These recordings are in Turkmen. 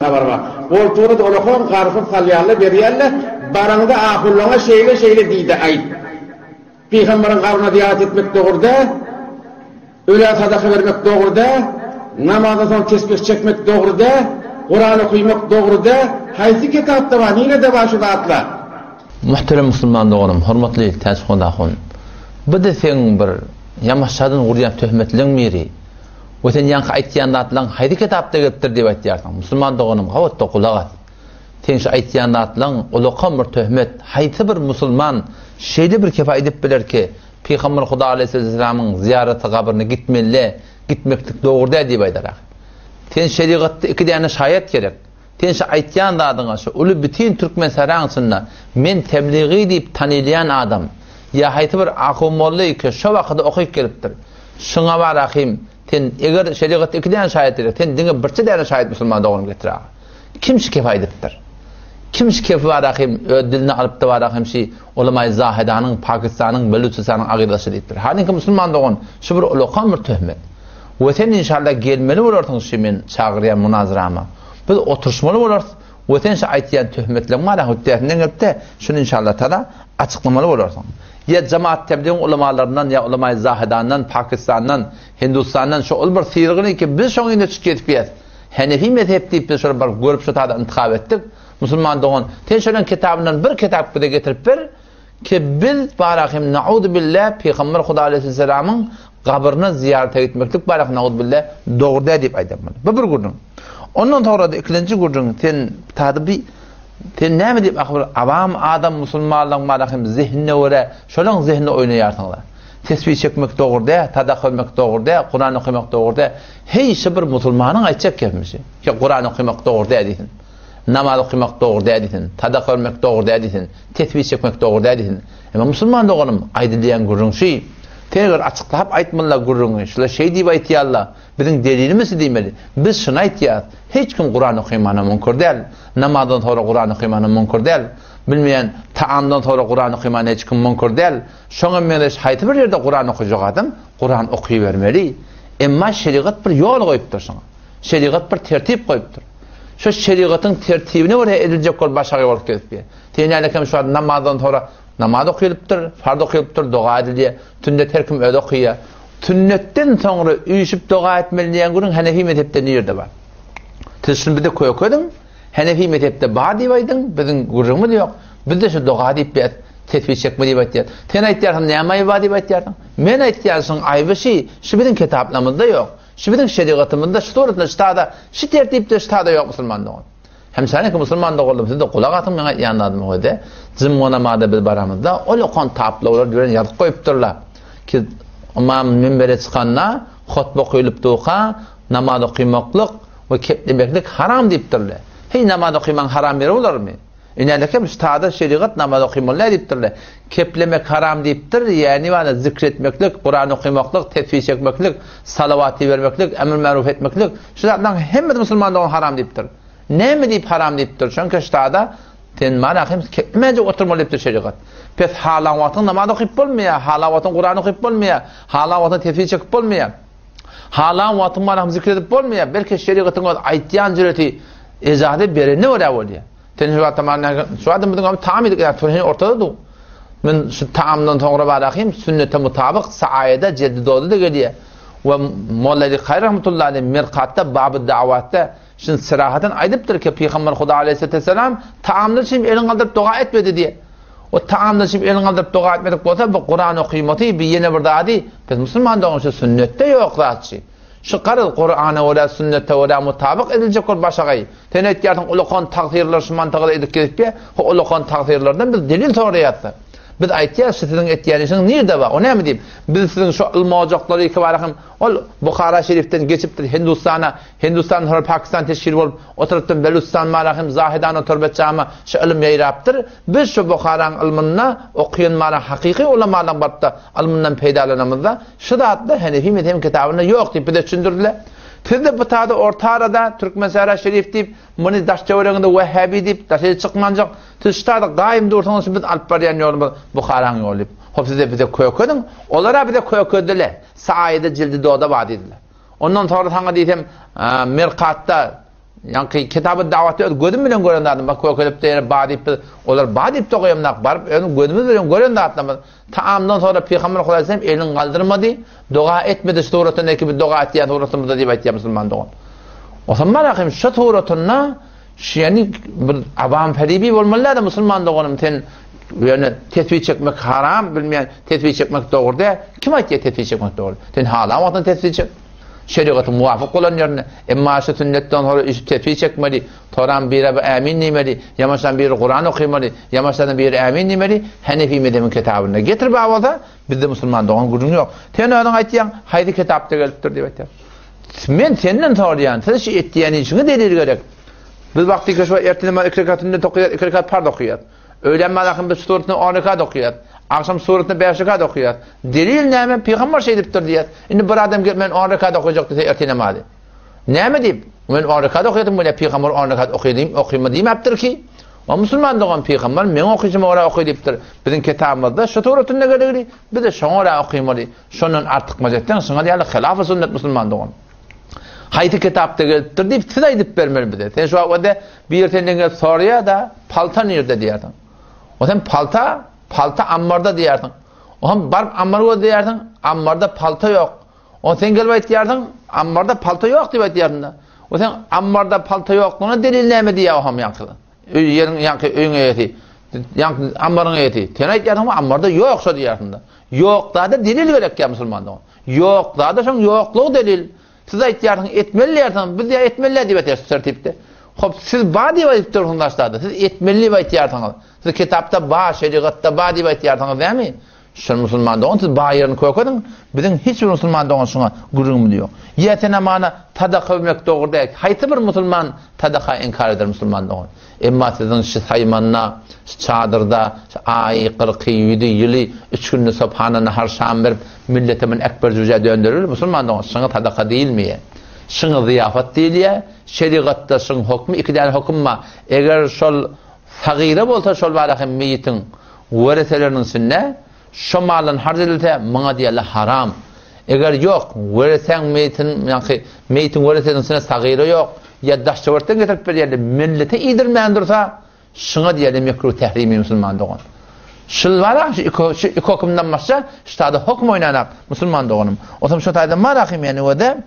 Habar bar. Goltugyna-da olakan garpyz salýarlar, berýärler. Baraňda ahullaňa şeýle-şeýle diý-de aýt. Pygamberiň gabryna zyýarat etmek dogry däl. Ölä sadaka bermek dogry däl. Namazdan soň tesbih çekmek dogry däl. Kuran okymak dogry däl. Haýsy kitapda bar, nirede bar şu zatlar? Muhterem musulman doganym, hormatly Täçhon ahun. Bu-da seň bir ýamaşjadan gurýan töhmetleň biri. We sen ýaňky aýtýan zatlaň haýsy kitapda gelipdir diýip aýtýarsyň. Musulman doganym, gabatda gulak as. Seň şu aýtýan zatlaň ulakan bir töhmet. Haýsy bir musulman şeýle bir kefe aýdyp biler ki, Pygamber Huda aleýhissalamyň zyýaraty gabryna gitmeli, gitmeklik dogry däl diýip aýdar ahyr. Sen şerigatda iki däne şaýat gerek. Sen şu aýtýan zadyňa şu uly bütin Türkmensähraň içinde men tebligy diýip tanylýan adam ýa haýsy bir ahun molla ki şo wakada okyp gelipdir. Şuňa bar ahym sen eger şerigatda iki däne şaýat gerek sen diňe birçe däne şaýat musulman doganym getir aga. Kim şu kefi aýdypdyr? Kim şu kefi bar ahym öz diline alypdy bar ahym şi ulamaý Zahedanyň Pakistanyň Belüçistanyň agyzdaşy diýipdir. Halyňky musulman dogan şu bir ulakan bir töhmet. We sen inşallah gelmeli bolarsyň şu men çagyrýan munazarama. Biz oturyşmaly bolarys we sen şu aýtýan töhmetleň bar-a hötdesinden gelip-de şuny inşallah tala açyklamaly bolarsyň. Ýa Jamaat Tebligiň ulamalaryndan ýa ulamaý Zahedandan, Pakistandan, Hindustandan şu ol bir syrgyny ki biz şoň ýüzüne çykyp ýetip Henefi mezhep diýip biz şony baryp görüp şu tada intihap etdik. Musulman dogan, sen şolaň kitabyndan bir kitap bize getirip ber ki biz bara hem nauzu billah Pygamber Huda aleýhissalamyň Gabryna zyýarata gitmeklik barada nauzubilla dogry däl diýip aýdýarman. Bu bir gürrüň. Ondan soňra-da ikilenji gürrüň sen tada bi sen näme diýip ahyr bir awam adam musulmanlaryň barada hem zehnine görä şolaň zehnine oýnaýarsyňlar. Tesbih çekmek dogry däl, sadaka bermek dogry däl, Kuran okamak dogry däl. Heý şu bir musulmanyň aýtjak gepmişi. Ki Kuran okamak dogry däl diýsin. Namaz okamak dogry däl diýsin. Sadaka bermek dogry däl diýsin. Tesbih çekmek dogry däl diýsin. Emma musulman doganym, aýdylýan gürrüň şü. Sen eger açyklap aýtmalyda gürrüňi, şular şeý diýip aýtýarla, biziň delilimiz şu diýmeli. Biz şuny aýtýas, hiç kim Kuran okymana müňkür däl, namazdan soňra Kuran okymana müňkür däl, bilmeýän, taamdan soňra Kuran okymana hiç kim müňkür däl. Şoňa meňzeş haýsy bir ýerde Kuran okajak adam Kuran okybermeli. Emma şerigat bir ýol goýupdyr şoňa. Şerigat bir tertip goýupdyr. Şu şerigatyň tertibine görä ediljek bolup başagaý bolup gezipýär. Sen ýaly şu wagt namazdan soňra namaz okylypdyr, farz okylypdyr, doga edilýär. Sünnet her kim özi okaýar. Sünnetden soňra üýşüp doga etmeli diýen gürrüň Hanefi mezhepde nirde bar? Siz şuny bize kökediň, Hanefi mezhepde bar diýip aýdyň, biziň gürrüňimiz ýok. Biz-de şu doga diýip bes, tesbih çekme diýip aýtýarys. Sen aýtýarsyň näme aýby bar diýip aýtýarsyň. Men aýtýan şuň aýby şi, şu biziň kitaplarymyzda ýok. Şu biziň şerigatymyzda şu suratda şu tada, şu tertipde şu tada ýok musulman dogan. Hemşäniňki musulman doganlarym sizde gulak asyň meň aýtýan zadyma hode. Jumga namaza biz baramyzda ol okan taplawlar bilen ýazyp goýupdyrlar. Ki ymam minbere çykanda hutba okylyp durka namaz okymaklyk we keplemeklik haram diýipdirler. Heý namaz okymaň haram ýeri bolarmy? Inälekem ştada şerigat namaz okymaly däl diýipdirler. Keplemek haram diýipdir, ýäni bana zikr etmeklik, Kuran okymaklyk, tesbih çekmeklik, salawat ibermeklik, emr maruf etmeklik, şu zatlaryň hemmesi musulman dogan haram diýipdir. Näme diýip haram diýipdir? Çünki ştada sen mana hem keplemejek oturmaly diýipdir şerigat. Pes halan wagtyň namaz okyp bolmaýar, halan wagtyň Kuran okyp bolmaýar, halan wagtyň tesbih çekip bolmaýar. Halan wagtyň mana hem zikr edip bolmaýar. Belki şerigatyň öz aýtýan jüreti ejaza berenine görä bolýar. Sen şu wagtda maňa şu wagtda biziň hem taam edik, ýa sen ortada dur. Men şu taamdan soňra barahym sünnete mutabyk saayada jeldi doda da gelýär. We Molla Ali Kary rahmetullahi aleyh Mirkatda Baby Dawatda şun sirahaten aýdypdyr ki Pygamber Huda aleyhisselam taamdan çim elin galdyryp doga etmedi diýe. O taamdan çim elin galdyryp doga etmedik bolsa bu Kuran okymaty bir ýene bir zady biz musulman dogan şu sünnetde ýok zatçy. Şu garaz Kurana görä sünnete görä mutabyk ediljek bol başagaý. Sen aýtýarsyň ulakan tagsyrlar şu mantykada edip gezipýär. Ho ulakan tagsyrlardan biz delil soraýarys. Biz aýtýarys şu siziň etýän işiňiz nirde bar? O näme diýip. Biz siziň şu ylmy ojaklary iki bara hem ol Buhara şerifden geçipdir Hindustana, Hindustandan sonra Pakistan teşkil bolup, o tarapdan Belustan bara hem Zahidana Torbetjama şu ylym ýaýrapdyr. Biz şu Buharaň ylmynda okaýan bara hakyky ulamalaryň baryp-da ylmyndan peýdalanamyzda şu zatlar Henefi mezhebiň kitabynda ýok diýip bize düşündirdiler. Sizde bu tada orta arada Türkmensähra şerif diýip, muny daş töwereginde Wehhabi diýip, daşary çykmanjak. Siz şu tada gaýym dursaňyz şu biz alyp barýan ýolumyz Buharaň ýoly diýip. Hop sizde bize kökediň. Olara bize kökediler. Saýyda jildi doda bar diýdiler. Ondan sonra saňa diýsem, Mirkatda. Ýaňky Kitaby Dawatda öz gözüm bilen gören zadym bar, kökelipde ýene ba diýip biz, olar ba diýip-de goýamzak, baryp özüň gözümiz bilen gören zatlarymyz. Taamdan soňra Pygamber Hudaý elini galdyrmady, doga etmedi şu suratynda ki biz doga etýän suratymyzda diýip aýtýar musulman dogan. Otam bar ahim şu suratynda şu ýani bir awam feribi bolmaly däl musulman doganym sen ýöne tesbih çekmek haram bilmeýän tesbih çekmek dogry däl. Kim aýtýar tesbih çekmek dogry? Sen halan wagtyň tesbih çek. Şerigatyň muwafyk bolan ýerinde, emma şu sünnetden soňra üýşüp tesbih çekmeli, soram bire bir ämin diýmeli, ýamaşdan biri Kuran okymaly, ýamaşdan biri ämin diýmeli, Henefi mezhebiň kitabynda getir bar bolsa, bizde musulman dogan gürrüň ýok. Sen özüň aýtýaň, haýsy kitapda gelipdir diýip aýtýaň. Men senden soraýan, siz şu etýän işiňe delil gerek. Biz wagty şu ertir namaz iki rekat sünnet okaýar, iki rekat parz okaýar. Öýlän namazyn biz suratyny on rekat okaýar. Agşam suratyny bäş rekat okaýar. Delil näme? Pygamber şeýdipdir diýýär. Indi bir adam gelip men on rekat okajak diýse ertir namazy. Näme diýip? Men on rekat okadym bolýar, pygamber on rekat okadym, okyma diýmäpdir ki. O musulman dogan pygamber meň okyşyma görä oky diýipdir. Biziň kitabymyzda şu suratynda geregli, biz-de şoňa görä okymaly. Şondan artykmaç etseň, şuňa diýýärler hilaf-y sünnet musulman dogan. Haýsy kitapda gelipdir diýip siz aýdyp bermeli bize. Sen şu wagt bir senden gelip soraýar-da, palta nirde diýersiň. O sen palta, palta ammarda diýersiň. O hem baryp ammar gözleýärsiň, ammarda palta ýok. O sen gelip aýtýarsyň, ammarda palta ýok diýip aýtýarsyň-da. O sen ammarda palta ýoklugyna delil näme diýýär o hem ýaňky. Öý ýeriň ýaňky öýüň eýesi. Ýaňky ammaryň eýesi. Sen aýtýarsyň, ammarda ýok şo diýýärsiň-de. Ýok zada delil gerek ýa musulman dogan. Ýok zada şoň ýoklugy delil. Siz aýtýarsyňyz etmeli diýýärsiňiz, biz ýa etmeli diýip aýtýarys tertipde. Hop, siz ba diýip aýdyp dursuňyz başda-da. Siz etmeli diýip aýtýarsyňyz. Siz kitapda ba, şerigatda ba diýip aýtýarsyňyz dämi? Şol musulman dogan siz ba ýerini kökediň. Biziň hiç bir musulman dogan şuňa gürrüňimiz ýok. Ýa sen amana sadaka bermek dogry däl. Haýsy bir musulman sadaka inkar eder musulman dogan? Emma siziň şu saýmanda, şu çadyrda, şu aýy, kyrky, ýüzi, ýyly üç günde sophana nahar şam berip, millete mun ekber jüjä dönderil, musulman dogan, şuňa sadaka diýilmeýär. Şuňa zyýafat diýilýär. Şerigatda şuň hokmy iki däne hokum bar. Eger şol sagyra bolsa şol bara hem meýitiň wereseleriniň içinde şo maldan harç edilse, muňa diýerler haram. Eger ýok, weresäň meýitin, ýaňky meýitiň weresesiniň içinde sagyra ýok, ýa daş-töwerekden getirip berýärler, millete iýdirmän dursa, şuňa diýerler mekruh tährimi musulman dogan. Şul bar-a, şu iki, şu iki hokumdan başga, şu taýda hokum oýnanak musulman doganym. Otam şu taýda bar ahym ýani öde.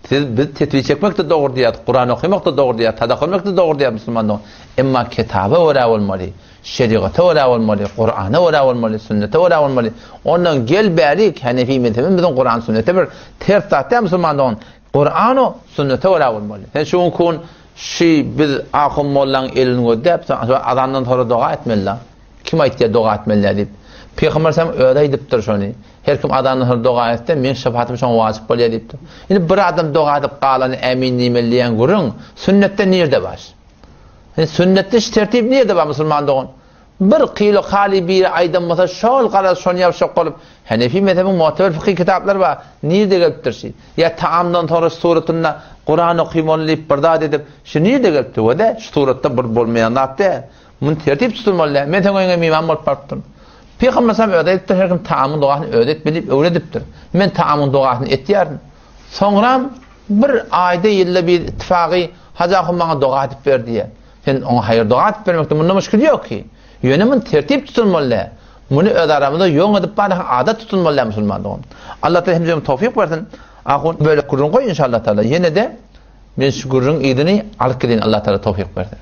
Siz biz tesbih çekmek-de dogry diýýäs, Kuran okamak-da dogry diýýäs, sadaka bermek-de dogry diýýäs musulman dogan. Emma kitaba görä bolmaly, şerigata görä bolmaly, Kurana görä bolmaly, sünnete görä bolmaly. Ondan gel bärik Hanefi mezhebi biziň Kuran sünnete bir ters zat däl musulman dogan. Kurana sünnete görä bolmaly. Sen şu günki gün şu biz ahun mollaň elini gözläp, azandan sonra doga etmeli. Kim aýtýar doga etmeli diýip? Pygamber sallam özi aýdypdyr şony. Her kim azandan soň doga etse, meň şepagatym şoňa wajyp bolýar diýipdir. Indi bir adam doga edip galany ämin diýmeli diýen gürrüň sünnetde nirde bar? Indi sünnetde şu tertip nirde bar musulman dogan? Bir kyly kaly biri aýdan bolsa şol garaz şony ýapşak bolup, Hanefi mezhebiň mu'teber fykhy kitaplary bar, nirde gelipdir şi? Ýa taamdan soňra şu suratynda Kuran okymaly diýip bir zat edip, şu nirde gelipdir? We-de şu suratda bir bolmaýan zat däl. Muny tertip tutulmaly däl. Men seň öýüňe miman bolup barypdyryn. Pygamber sallam özi aýdypdyr, her kim taamyň dogasyny özi etmeli diýip öwredipdir. Men taamyň dogasyny etýärin. Soňram bir aýda ýylda bir ittifagy Hajy ahun maňa doga edip ber diýýär. Sen oňa haýyr doga edip bermekde munda muşkil ýok ki. Ýöne muny tertip tutulmaly däl. Muny öz aramyzda ýoň edip barha adat tutulmaly däl musulman dogan. Allah Taala hemmämize towfyk bersin. Ahun bölek gürrüň goý inşallah taala. Ýene-de men şu gürrüň yzyny alyp gideýin Allah Taala towfyk berse.